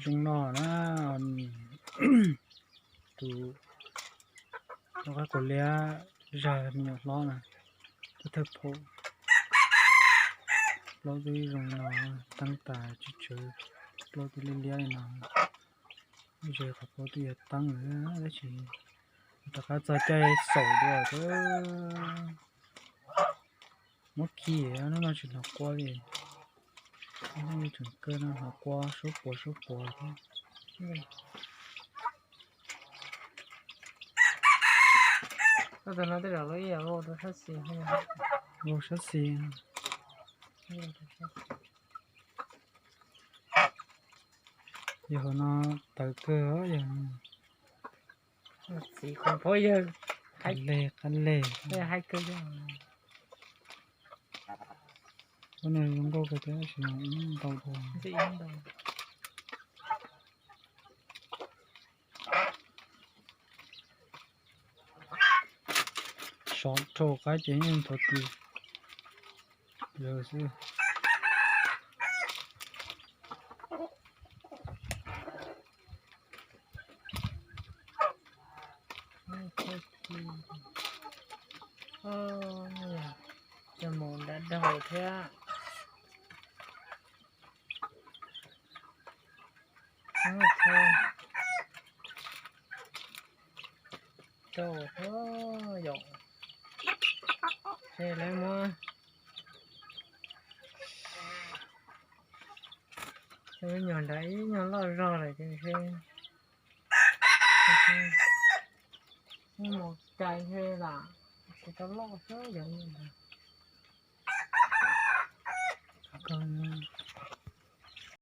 Zoo no na, tus rov qab kaus liab zag me nyuam hlob na, twb thawj phaum, plaub twb zoo no, teeb tas tsw tsw, plaub twb liab liab li no, ze qhov plaub twb yuav teeb lawm tab sis rov qab txog caij xaum dua xwb. Muab khi, hnub no tsis hnov quaj li. Hnub no tseem kawg no hnov quaj suab puas suab puas thiab. Tus no tej zaum lub ib yam vau rau sab xis. Vau sab xis. Yog hauv no tawv kawg yog. Txiv qhov phob yawg qab leg, qab leg. Hais kawg yog. Ua no zoo nkauj kawg thiab tab sis mas ib ntau dua. Sov rau qaib ces yeej thov tis lawm xwb. Cov mus nram daug thiab. Rau yom, es lawv muab nyuag nrad ib nyuag loj zog lawm ces mus cais he lam tsis tau loj xwb yom.